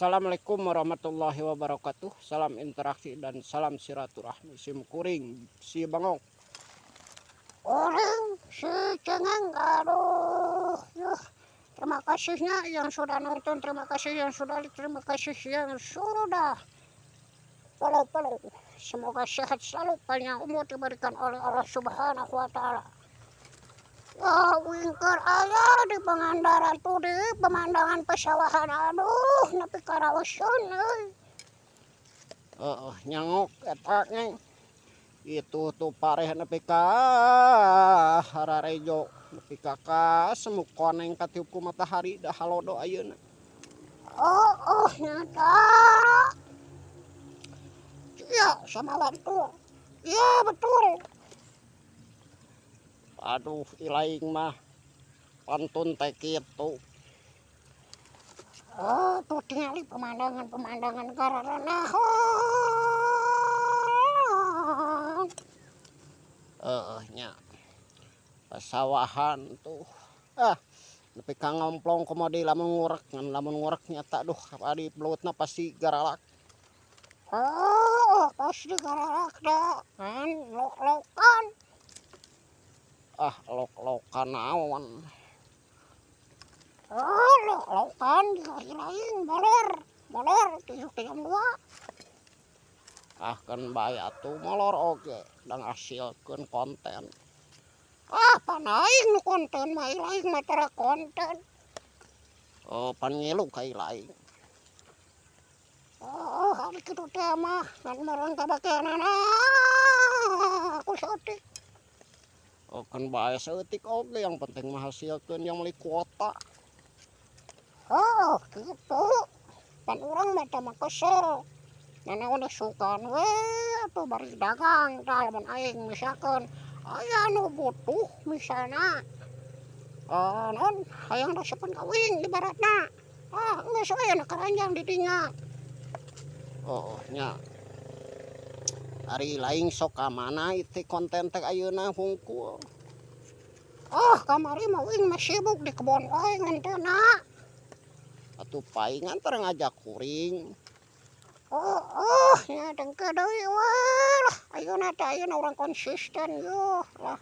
Assalamualaikum warahmatullahi wabarakatuh. Salam interaksi dan salam silaturahmi. Sim kuring si bangok. Kuring si cengeng, aduh yuh. Terima kasihnya yang sudah nonton, terima kasih yang sudah like, terima kasih yang sudah follow follow. Semoga sehat selalu, panjang umur diberikan oleh Allah Subhanahu wa Ta'ala. Ya, wingker aya di Pangandaran tuh, di pemandangan pesawahan, aduh, nepi ka raoseun euy. Heeh, nyangok eta, ngeng. Itu tuh pareh nepi ka hararejo, nepi ka semu koneng katiup ku matahari, da halodo ayeuna. Oh, nyata. Iya, sama waktu. Iya, betul. Aduh, ilaing mah pantun teh kitu. Oh, tuh tingali pemandangan-pemandangan gararanahan. Heeh nya. Pasawahan tuh. Ah, nepi ka ngomplong komo deui lamun ngurek, ngan lamun ngurek nyata, duh, ari belutna pasti garalak. Oh, pasti garalak da kan lok-lokan. Ah, lok-lokan naon? Oh, lok-lokan lain molor, molor 7 jam 2. Ah, kan bae atuh molor oge da ngahasilkeun konten. Ah, pan aing nu konten mah, aing mah tara konten. Oh, pan ngilu ka ilaing. Oh, ari kitu teh mah ngan meureun kabageanana ku saeutik. Oh, kan bae saeutik oge, yang penting mah hasilkeun yang meuli kuota. Oh, kitu. Pan urang mah teh mah kesel. Nanaon sukan we atuh bari dagang tah. Lamun aing misalkeun aya nu butuh, misalna naon, hayang resepeun ka uing ibaratna, ah, geus we na karanjang di dinya. Oh nya. Ari laing sok ka mana itu konten teh ayeuna hungkul? Ah, kamari mah uing mah sibuk di kebon wae ngontenna. Atuh paingan tara ngajak kuring. Oh, nya dengke deui we lah. Ayeuna teh, ayeuna urang konsisten yuh lah.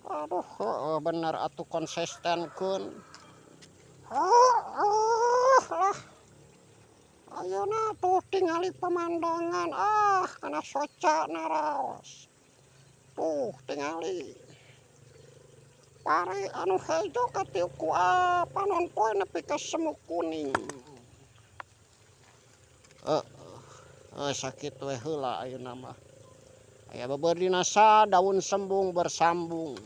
Aduh, heeh, bener atuh, konsistenkeun. Oh, lah. Ayeuna tuh tingali pemandangan, ah, kana soca naraos. Tuh tingali. Pare anu hejo katiup ku panon poe nepi ka semu kuning. Heeh, sakitu we heula ayeuna mah. Aya beubeur dina daun sembung bersambung.